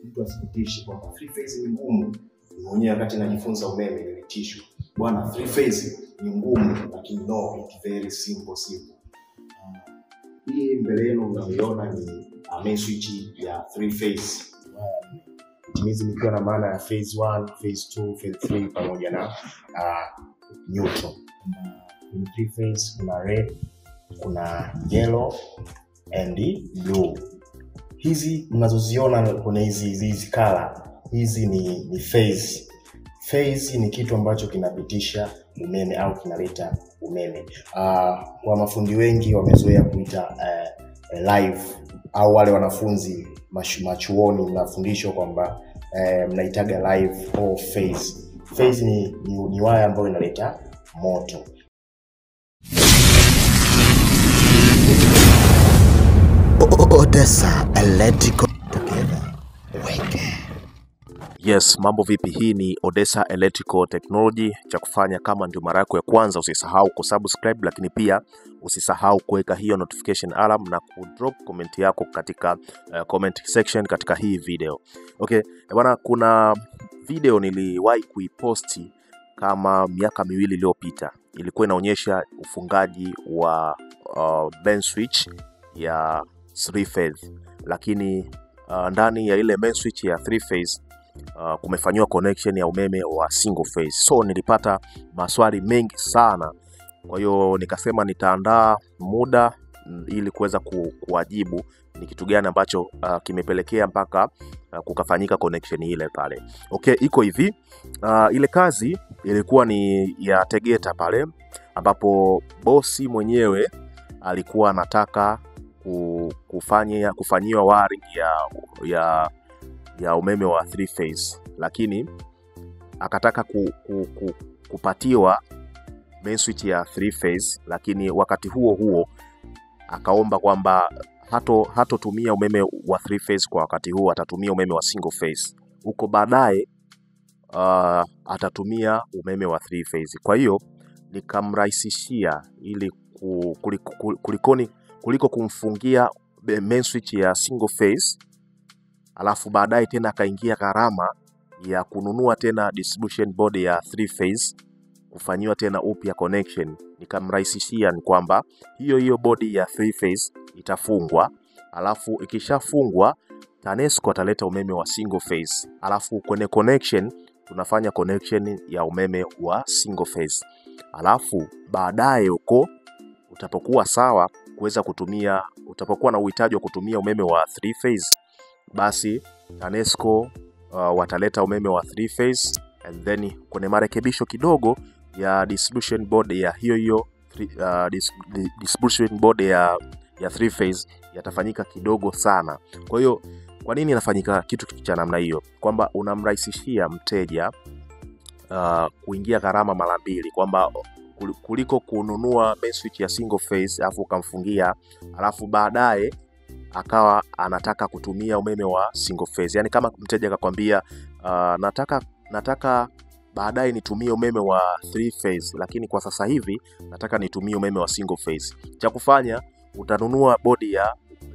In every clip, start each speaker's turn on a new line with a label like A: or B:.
A: Mtu asikutishe kwamba three phase ni ngumu. Mwenyewe wakati najifunza umeme nilitishwa, bwana, three phase ni ngumu, lakini no, it's very simple simple. Hii mbele yenu mnayoiona ni main switch ya three phase. It means nikiwa na maana ya phase 1, phase 2, phase 3 pamoja na neutral. Kuna three phase, kuna red, kuna yellow and blue. Hizi mnazoziona kuna hizi color, hizi ni phase. Phase ni kitu ambacho kinapitisha umeme au kinaleta umeme. Kwa mafundi wengi wamezoea kuita live, au wale wanafunzi machuoni mnafundishwa kwamba mnaitaga live au phase. Phase ni waya ambayo inaleta moto.
B: Odessa Electrical, together we can.
C: Yes, mambo vipi? Hii ni Odessa Electrical Technology. Cha kufanya kama ndio mara yako ya kwanza, usisahau kusubscribe, lakini pia usisahau kuweka hiyo notification alarm na kudrop comment yako katika comment section katika hii video. Okay, bwana, kuna video niliwahi kuiposti kama miaka miwili iliyopita. Ilikuwa inaonyesha ufungaji wa main switch ya 3 phase, lakini ndani ya ile main switch ya 3 phase kumefanywa connection ya umeme wa single phase. So nilipata maswali mengi sana, kwa hiyo nikasema nitaandaa muda ili kuweza kuwajibu ni kitu gani ambacho kimepelekea mpaka kukafanyika connection ile pale. Okay, iko hivi. Ile kazi ilikuwa ni ya Tegeta pale, ambapo bosi mwenyewe alikuwa anataka kufanyiwa wiring ya umeme wa 3 phase, lakini akataka kupatiwa main switch ya 3 phase, lakini wakati huo huo akaomba kwamba hatotumia umeme wa 3 phase kwa wakati huo, atatumia umeme wa single phase. Huko baadaye atatumia umeme wa 3 phase. Kwa hiyo nikamrahisishia ili kuliko kumfungia main switch ya single phase, alafu baadaye tena akaingia gharama ya kununua tena distribution board ya 3 phase kufanyiwa tena upya connection. Nikamrahisishia ni kwamba hiyo hiyo board ya 3 phase itafungwa, alafu ikishafungwa TANESCO ataleta umeme wa single phase, alafu kwenye connection tunafanya connection ya umeme wa single phase, alafu baadaye huko utapokuwa sawa kuweza kutumia, utapokuwa na uhitaji wa kutumia umeme wa 3 phase, basi TANESCO wataleta umeme wa 3 phase, and then kwenye marekebisho kidogo ya distribution board ya hiyo hiyo distribution board ya 3 phase yatafanyika kidogo sana. Kwa hiyo kwa nini inafanyika kitu cha namna hiyo? Kwamba unamrahisishia mteja kuingia gharama mara mbili, kwamba kuliko kununua main switch ya single phase alafu ukamfungia, alafu baadaye akawa anataka kutumia umeme wa single phase. Yani kama mteja akakwambia nataka baadaye nitumie umeme wa 3 phase, lakini kwa sasa hivi nataka nitumie umeme wa single phase. Cha kufanya utanunua board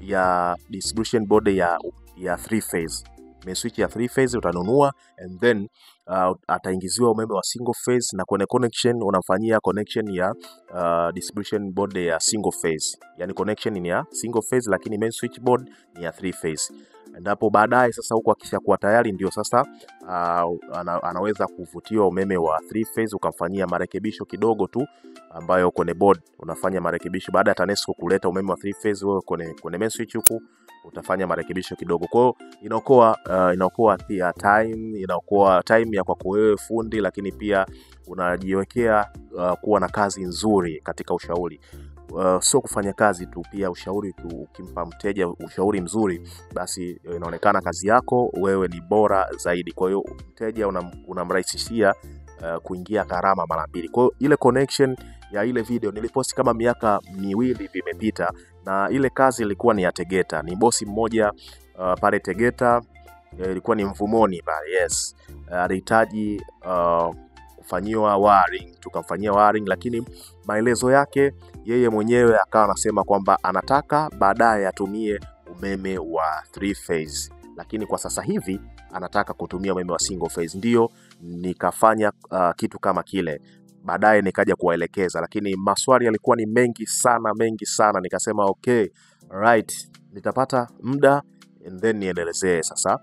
C: ya distribution board ya 3 phase. Main switch ya 3 phase utanunua, and then ataingiziwa umeme wa single phase, na kwenye connection unamfanyia connection ya distribution board ya single phase. Yani connection ni ya single phase, lakini main switch board ni ya 3 phase. Endapo baadaye sasa huko akishakuwa tayari, ndio sasa anaweza kuvutiwa umeme wa 3 phase, ukamfanyia marekebisho kidogo tu, ambayo kwenye board unafanya marekebisho baada ya TANESCO kuleta umeme wa 3 phase, wewe kwenye main switch huku utafanya marekebisho kidogo. Kwa hiyo inaokoa pia time, inaokoa time ya kwako wewe fundi, lakini pia unajiwekea kuwa na kazi nzuri katika ushauri. Sio kufanya kazi tu, pia ushauri. Ukimpa mteja ushauri mzuri, basi inaonekana kazi yako wewe ni bora zaidi. Kwa hiyo mteja unamrahisishia kuingia gharama mara mbili. Kwa hiyo ile connection ya ile video niliposti kama miaka miwili vimepita, na ile kazi ilikuwa ni ya Tegeta, ni bosi mmoja pale Tegeta, ilikuwa ni Mvumoni pale. Yes, alihitaji kufanyiwa wiring, tukamfanyia wiring, lakini maelezo yake yeye mwenyewe akawa anasema kwamba anataka baadaye atumie umeme wa 3 phase, lakini kwa sasa hivi anataka kutumia umeme wa single phase. Ndio nikafanya kitu kama kile, baadaye nikaja kuwaelekeza, lakini maswali yalikuwa ni mengi sana mengi sana. Nikasema okay, right, nitapata muda and then niendelezee sasa.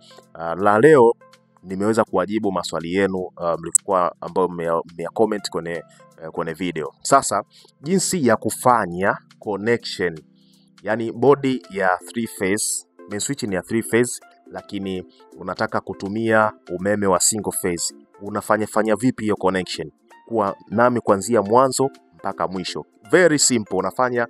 C: La leo nimeweza kuwajibu maswali yenu mlikuwa ambayo mmea comment kwenye video. Sasa jinsi ya kufanya connection, yani body ya 3 phase, main switch ni ya 3 phase, lakini unataka kutumia umeme wa single phase, unafanya fanya vipi hiyo connection? Kuwa nami kuanzia mwanzo mpaka mwisho. Very simple, unafanya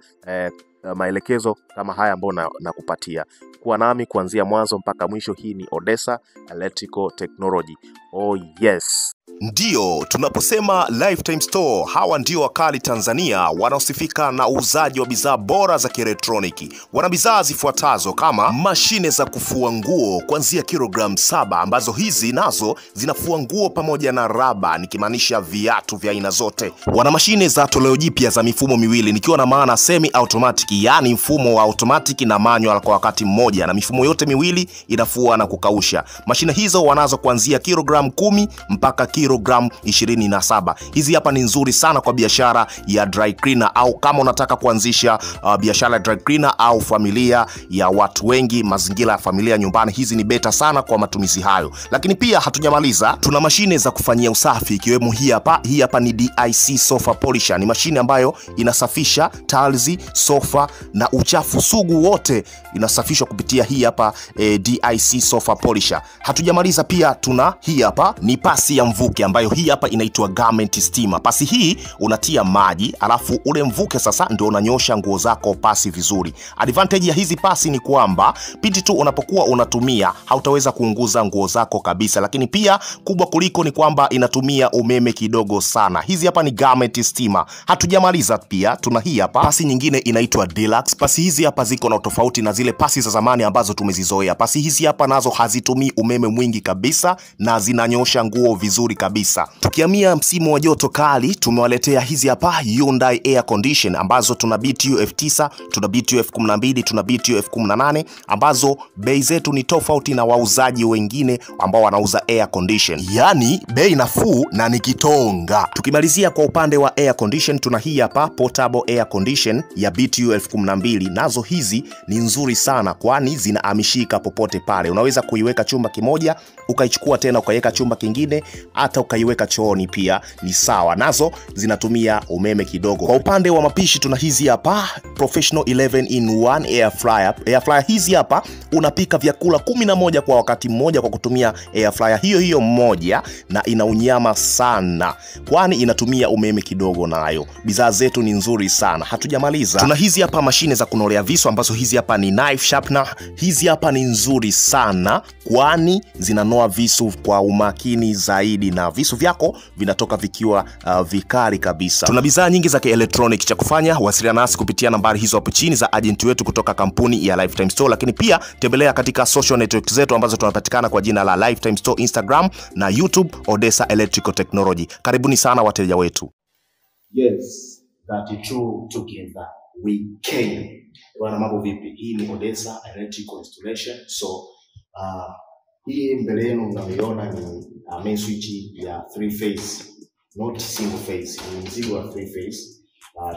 C: maelekezo kama haya ambayo nakupatia. Kuwa nami kuanzia mwanzo mpaka mwisho. Hii ni Odessa Electrical Technology. Oh yes.
D: Ndio tunaposema Lifetime Store, hawa ndio wakali Tanzania wanaosifika na uuzaji wa bidhaa bora za kielektroniki. Wana bidhaa zifuatazo kama mashine za kufua nguo kuanzia kilogramu 7, ambazo hizi nazo zinafua nguo pamoja na raba, nikimaanisha viatu vya aina zote. Wana mashine za toleo jipya za mifumo miwili, nikiwa na maana semi automatic, yani mfumo wa automatic na manual kwa wakati mmoja, na mifumo yote miwili inafua na kukausha. Mashine hizo wanazo kuanzia kilogramu 10 mpaka kilogramu 27. Hizi hapa ni nzuri sana kwa biashara ya dry cleaner, au kama unataka kuanzisha biashara ya dry cleaner au familia ya watu wengi, mazingira ya familia nyumbani, hizi ni beta sana kwa matumizi hayo. Lakini pia hatujamaliza, tuna mashine za kufanyia usafi ikiwemo hii hapa. Hii hapa ni DIC sofa polisher. Ni mashine ambayo inasafisha tiles, sofa na uchafu sugu wote inasafishwa kupitia hii hapa DIC sofa polisher. Hatujamaliza, pia tuna hii hapa ni pasi ya mvuke, ambayo hii hapa inaitwa garment steamer. Pasi hii unatia maji, alafu ule mvuke sasa ndio unanyosha nguo zako pasi vizuri. Advantage ya hizi pasi ni kwamba pindi tu unapokuwa unatumia hautaweza kuunguza nguo zako kabisa, lakini pia kubwa kuliko ni kwamba inatumia umeme kidogo sana. Hizi hapa ni garment steamer. Hatujamaliza, pia tuna hii hapa pasi nyingine inaitwa deluxe. Pasi hizi hapa ziko na tofauti na zile pasi za zamani ambazo tumezizoea. Pasi hizi hapa nazo hazitumii umeme mwingi kabisa na zinanyosha nguo vizuri kabisa. Tukihamia msimu wa joto kali, tumewaletea hizi hapa Hyundai air condition, ambazo tuna BTU F9, tuna BTU F12, tuna BTU F18, ambazo bei zetu ni tofauti na wauzaji wengine ambao wanauza air condition, yani bei nafuu na ni kitonga. Tukimalizia kwa upande wa air condition, tuna hii hapa portable air condition ya BTU F12. Nazo hizi ni nzuri sana kwani zinahamishika popote pale. Unaweza kuiweka chumba kimoja, ukaichukua tena ukaiweka chumba kingine, hata ukaiweka chooni pia ni sawa. Nazo zinatumia umeme kidogo. Kwa upande wa mapishi tuna hizi hapa Professional 11 in 1 air fryer. Air fryer hizi hapa unapika vyakula 11 kwa wakati mmoja kwa kutumia air fryer hiyo hiyo moja, na ina unyama sana kwani inatumia umeme kidogo nayo. Bidhaa zetu ni nzuri sana. Hatujamaliza, tuna hizi hapa mashine za kunolea visu, ambazo hizi hapa ni knife sharpener. Hizi hapa ni nzuri sana kwani zinanoa visu kwa umakini zaidi na visu vyako vinatoka vikiwa vikali kabisa. Tuna bidhaa nyingi za kielektroniki. Cha kufanya, wasiliana nasi kupitia nambari hizo hapo chini za agent wetu kutoka kampuni ya Lifetime Store, lakini pia tembelea katika social network zetu ambazo tunapatikana kwa jina la Lifetime Store Instagram na YouTube Odessa Electrical Technology. Karibuni sana wateja wetu.
A: Yes, 32 together we can. Bwana, mambo vipi? Hii ni Odessa Electrical Installation. So hii mbele yenu mnayoiona ni main switch ya 3 phase, not single phase. Ni mzigo wa 3 phase.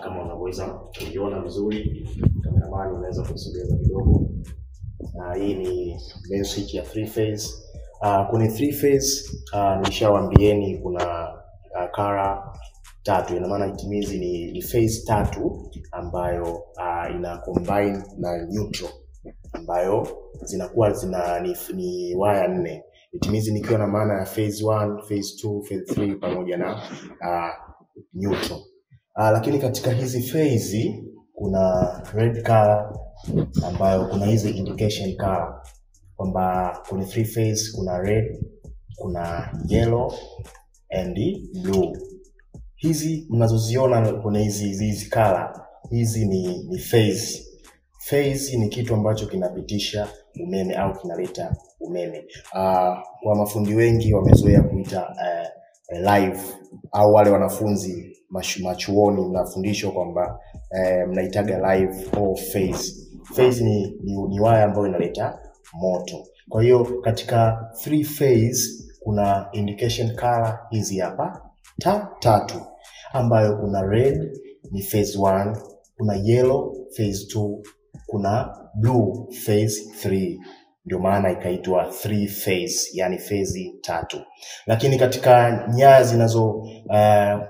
A: Kama unaweza kuiona vizuri, kameramani unaweza kusogeza kidogo. Hii ni main switch ya 3 phase. Kwenye 3 phase nilishawaambieni kuna kara tatu, ina maana itimizi ni phase tatu ambayo ina combine na neutral, ambayo zinakuwa zina ni waya 4. Itimizi nikiwa na maana ya phase 1, phase 2, phase 3 pamoja na neutral. Lakini katika hizi phase kuna red color, ambayo kuna hizi indication color kwamba kwenye 3 phase kuna red, kuna yellow and blue. Hizi mnazoziona kuna hizi color, hizi ni phase. Phase ni kitu ambacho kinapitisha umeme au kinaleta umeme. Kwa mafundi wengi wamezoea kuita live, au wale wanafunzi machuoni mnafundishwa kwamba mnaitaga live au phase. Phase ni waya ambayo inaleta moto. Kwa hiyo katika three phase kuna indication color hizi hapa tatu, ambayo kuna red ni phase 1, kuna yellow phase 2, kuna blue phase 3. Ndio maana ikaitwa three phase, yani phase tatu. Lakini katika nyaya zinazo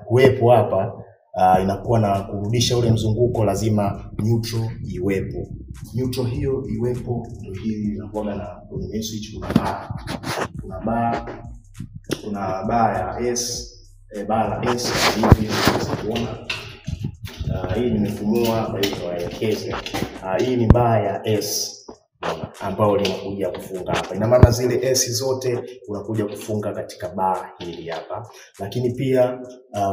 A: kuwepo hapa inakuwa na kurudisha ule mzunguko, lazima neutral iwepo. Neutral hiyo iwepo, ndio hii inakuwa na kwenye switch kuna bar. Kuna bar ya S, bar la S hivi unaweza kuona. Hii nimefumua hapa ili niwaelekeze. Hii ni bar ya S ambao linakuja kufunga hapa. Ina maana zile S zote unakuja kufunga katika bar hili hapa. Lakini pia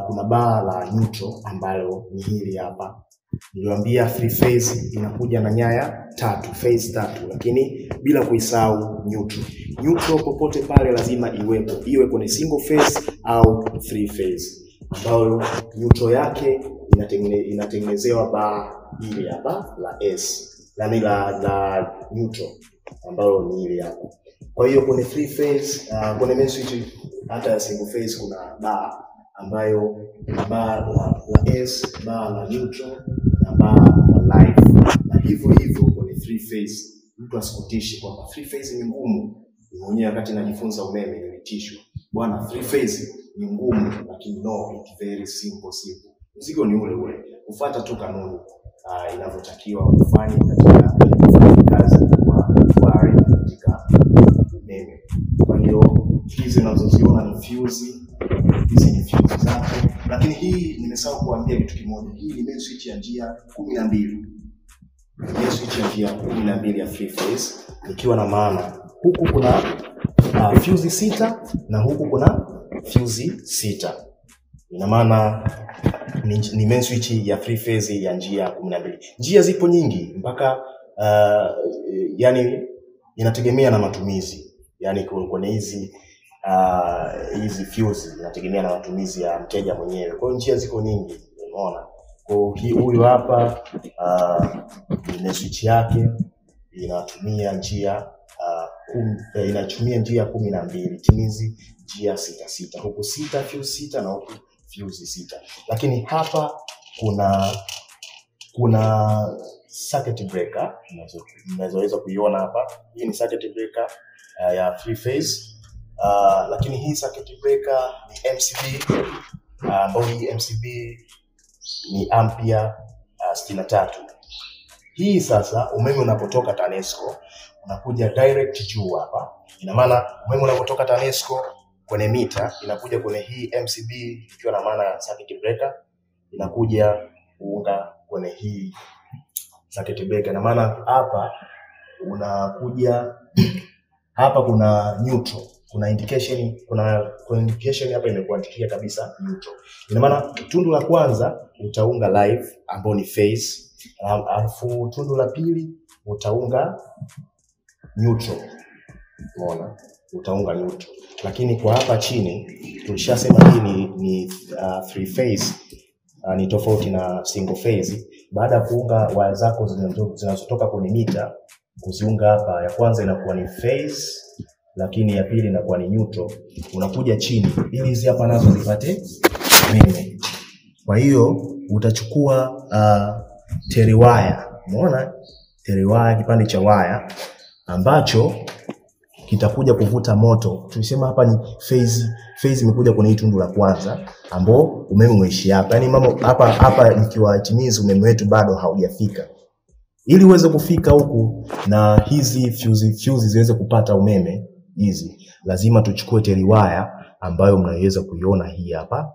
A: kuna bar la neutral ambalo ni hili hapa. Niliwaambia three phase inakuja na nyaya tatu, phase tatu, lakini bila kuisahau neutral. Neutral popote pale lazima iwepo, iwe kwenye single phase au three phase, ambayo neutral yake inatengenezewa bar hili hapa la S, yani la neutral ambalo ni hili hapa. Kwa hiyo kwenye three phase, kwenye main switch hata ya single phase kuna bar ambayo bar la S, bar la neutral na bar la live. Na hivyo hivyo kwenye three phase, mtu asikutishi kwamba three phase ni ngumu. Mwenyewe wakati najifunza umeme nilitishwa, bwana three phase ni ngumu, lakini no, it very simple simple. Mzigo ni ule ule, ufuata tu kanuni inavyotakiwa ufanye katika kufanya kazi kwa wiring katika umeme. Kwa hiyo hizi unazoziona ni fuse, hizi ni fuse zake. Lakini hii nimesahau kuambia kitu kimoja, hii ni main switch ya njia 12. Main switch ya njia 12 ya three phase, ikiwa na maana huku kuna fuse 6 na huku kuna fuse 6. Ina maana ni main switch ya three phase ya njia 12. Njia zipo nyingi mpaka yani inategemea na matumizi. Yani kwenye hizi hizi fuse inategemea na matumizi ya mteja mwenyewe. Kwa hiyo njia ziko nyingi, unaona. Kwa hiyo huyu hapa ni main switch yake inatumia njia inatumia njia 12, timizi njia 6 6, huku 6 fuse 6 na huku fuse 6. Lakini hapa kuna circuit breaker mnaweza kuiona hapa. Hii ni circuit breaker ya three phase. Lakini hii circuit breaker ni MCB, ambayo hii MCB ni ampere 63. Hii sasa umeme unapotoka TANESCO unakuja direct juu hapa. Ina maana umeme unapotoka TANESCO kwenye mita inakuja kwenye hii MCB, ikiwa na maana circuit breaker inakuja kuunga kwenye hii circuit breaker. Ina maana hapa unakuja hapa kuna neutral, kuna indication, kuna indication hapa imekuandikia kabisa neutral. Ina maana tundu la kwanza utaunga live ambao ni phase, alafu tundu la pili utaunga neutral. Umeona? Utaunga neutral. Lakini kwa hapa chini tulishasema hii ni three phase, ni tofauti na single phase. Baada ya kuunga waya zako zinazotoka kwenye mita kuziunga hapa, ya kwanza inakuwa ni phase, lakini ya pili inakuwa ni neutral. Unakuja chini ili hizi hapa nazo zipate umeme. Kwa hiyo utachukua teriwaya. Umeona? Teriwaya, kipande cha waya ambacho kitakuja kuvuta moto. Tulisema hapa ni phase imekuja kwenye tundu la kwanza ambao umeme umeishi hapa. Yaani mama hapa nikiwa timizi umeme wetu bado haujafika. Ili uweze kufika huku na hizi fuse ziweze kupata umeme hizi, lazima tuchukue teriwaya ambayo mnaweza kuiona hii hapa.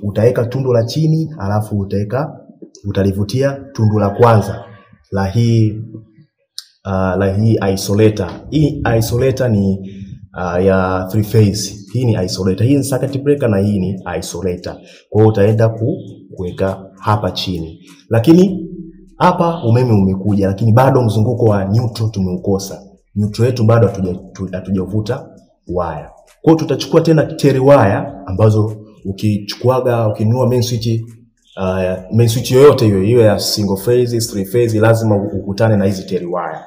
A: Utaweka tundu la chini, alafu utalivutia tundu la kwanza la hii isolator. Hii isolator ni ya three phase. Hii ni isolator, hii ni circuit breaker na hii ni isolator. Kwa hiyo utaenda kuweka hapa chini. Lakini hapa umeme umekuja, lakini bado mzunguko wa neutral tumeukosa. Neutral yetu bado hatujavuta waya. Kwa hiyo tutachukua tena terry wire ambazo ukichukuaga ukinunua main switch, main switch yoyote hiyo, iwe ya single phase, three phase, lazima ukutane na hizi terry wire.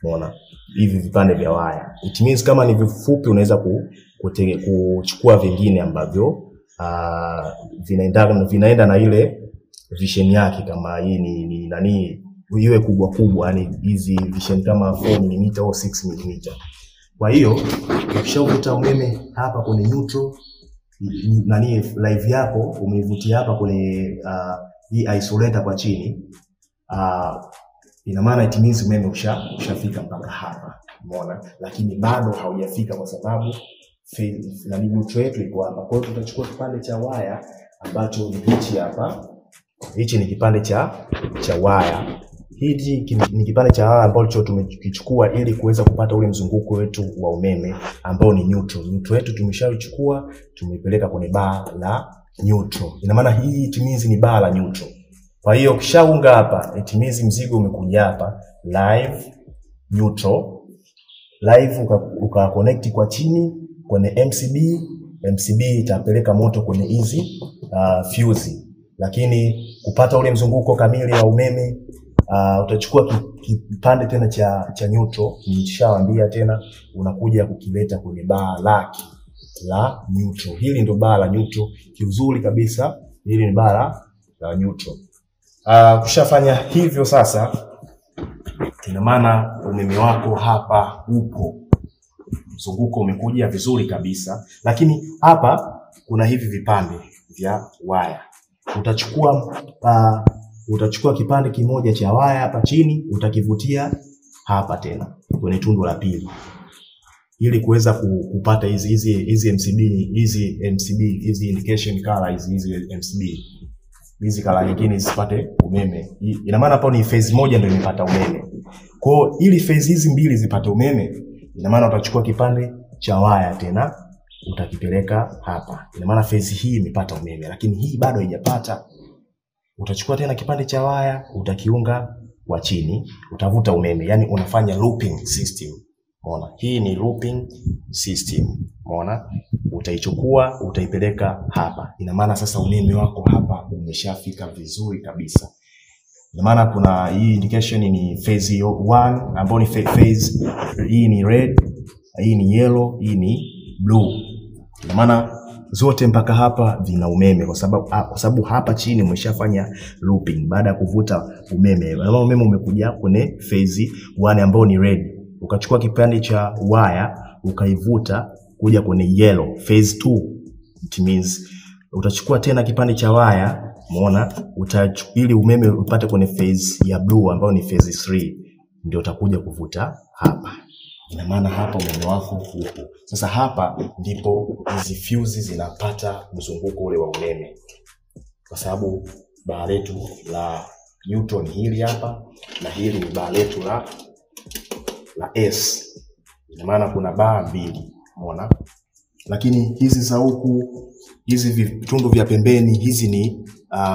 A: Umeona? hivi vipande vya waya. It means kama ni vifupi unaweza kuchukua vingine ambavyo vinaenda na ile vision yake, kama hii ni nani iwe kubwa kubwa, yani hizi vision kama 4 mm au 6 mm. Kwa hiyo ukishavuta umeme hapa kwenye neutral, nani live yako umeivutia hapa kwenye hii isolator kwa chini, ina maana it means umeme ushafika mpaka hapa, umeona? Lakini bado haujafika kwa sababu nani neutral yetu iko hapa. Kwa hiyo tutachukua kipande cha waya ambacho ni hichi hapa. Hichi ni kipande cha waya. Hichi ni kipande cha waya ambacho tumekichukua ili kuweza kupata ule mzunguko wetu wa umeme ambao ni neutral. Neutral yetu tumeshaichukua, tumeipeleka kwenye baa la neutral. Ina maana hii it means ni baa la neutral. Kwa hiyo ukishaunga hapa, it means mzigo umekuja hapa live neutral. Live uka connect kwa chini kwenye MCB, MCB itapeleka moto kwenye hizi fuse. Lakini kupata ule mzunguko kamili wa umeme utachukua kipande tena cha neutral, nilishawaambia tena, unakuja kukileta kwenye baa lake la neutral. Hili ndio baa la neutral kiuzuri kabisa, hili ni baa la neutral. Kushafanya hivyo sasa, ina maana umeme wako hapa upo, mzunguko umekuja vizuri kabisa. Lakini hapa kuna hivi vipande vya waya. Utachukua kipande kimoja cha waya hapa chini, utakivutia hapa tena kwenye tundu la pili ili kuweza kupata hizi MCB, hizi MCB, hizi indication color, hizi MCB, hizi color nyingine zisipate umeme. Ina maana hapo ni phase moja ndio imepata umeme. Kwa hiyo ili phase hizi mbili zipate umeme, ina maana utachukua kipande cha waya tena utakipeleka hapa. Ina maana phase hii imepata umeme, lakini hii bado haijapata. Utachukua tena kipande cha waya utakiunga kwa chini, utavuta umeme. Yani unafanya looping system. Umeona? Hii ni looping system. Umeona? Utaichukua utaipeleka hapa. Ina maana sasa umeme wako hapa umeshafika vizuri kabisa. Ina maana kuna hii indication ni phase 1 ambayo ni phase hii ni red, hii ni yellow, hii ni blue. Ina maana zote mpaka hapa vina umeme kwa sababu hapa chini umeshafanya looping baada ya kuvuta umeme. Maana umeme umekuja kwenye phase 1 ambayo ni red. Ukachukua kipande cha waya ukaivuta kuja kwenye yellow phase 2. It means utachukua tena kipande cha waya, umeona, ili umeme upate kwenye phase ya blue ambayo ni phase 3, ndio utakuja kuvuta hapa. Ina maana hapa umeme wako upo. Sasa hapa ndipo hizi fuse zinapata mzunguko ule wa umeme, kwa sababu baa letu la Newton hili hapa na hili ni baa letu la S. Ina maana kuna baa mbili, umeona? Lakini hizi za huku, hizi vitundu vya pembeni, hizi ni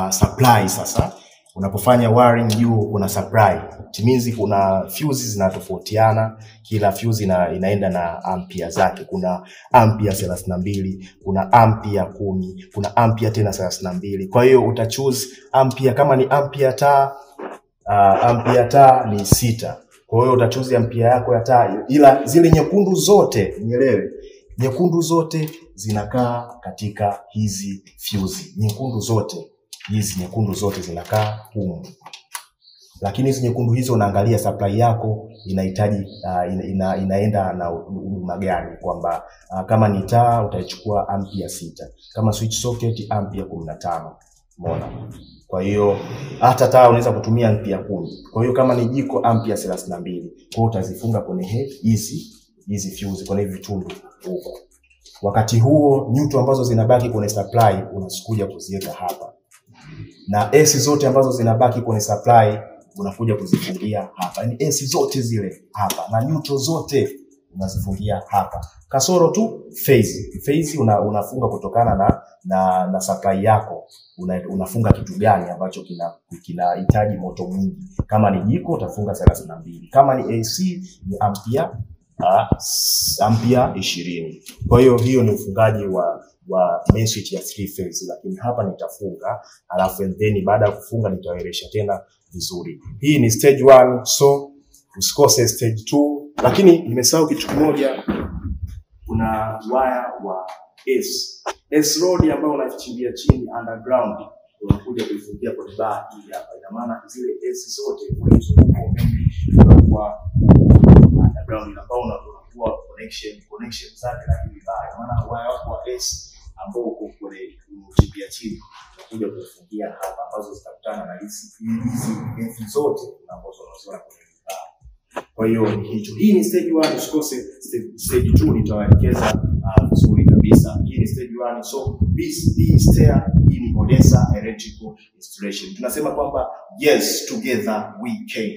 A: supply. Sasa unapofanya wiring juu kuna supply. It means kuna fuses zinatofautiana, kila fuse inaenda na ampere zake. Kuna ampere 32, kuna ampere 10, kuna ampere tena 32. Kwa hiyo utachoose ampere, kama ni ampere taa, ampere taa ni 6. Kwa hiyo utachoose ampere yako ya taa, ila zile nyekundu zote, nielewe, nyekundu zote zinakaa katika hizi fuse. Nyekundu zote, hizi nyekundu zote zinakaa humu. Lakini hizi nyekundu hizo unaangalia supply yako inahitaji inaenda na huduma gani, kwamba kama ni taa utaichukua ampere 6, kama switch socket ampere 15. Umeona? Kwa hiyo hata taa unaweza kutumia ampere 10. Kwa hiyo kama ni jiko ampere 32. Kwa hiyo utazifunga kwenye hizi fuse, kwenye hivi vitundu huko. Wakati huo nyuto ambazo zinabaki kwenye supply unasikuja kuziweka hapa. Na S zote ambazo zinabaki kwenye supply unakuja kuzifungia hapa. Yaani S zote zile hapa na neutral zote unazifungia hapa. Kasoro tu phase. Phase unafunga kutokana na supply yako. Unafunga kitu gani ambacho kinahitaji moto mwingi. Kama ni jiko utafunga 32. Kama ni AC ni ampere 20. Kwa hiyo hiyo ni ufungaji wa main switch ya 3 phase, lakini hapa nitafunga alafu and then baada ya kufunga nitaelewesha tena vizuri. Hii ni stage 1. So Usikose stage 2. Lakini nimesahau kitu kimoja, kuna waya wa S. S road ambayo unachimbia chini underground, unakuja kuifungia kwenye baa hii hapa. Ina maana zile S zote ule mzunguko wa umeme unakuwa underground, ambao unakuwa connection zake na hii baa. Ina maana waya wako wa S ambao uko kwenye unachimbia chini unakuja kuifungia hapa, ambazo zitakutana na hizi F zote ambazo unaziona kwenye baa. Kwa hiyo ni hicho. Hii ni stage 1, usikose stage 2 nitawaelekeza vizuri kabisa. Hii ni stage 1, so be stare. Hii ni Odessa Electrical Installation. Tunasema kwamba yes, together we can.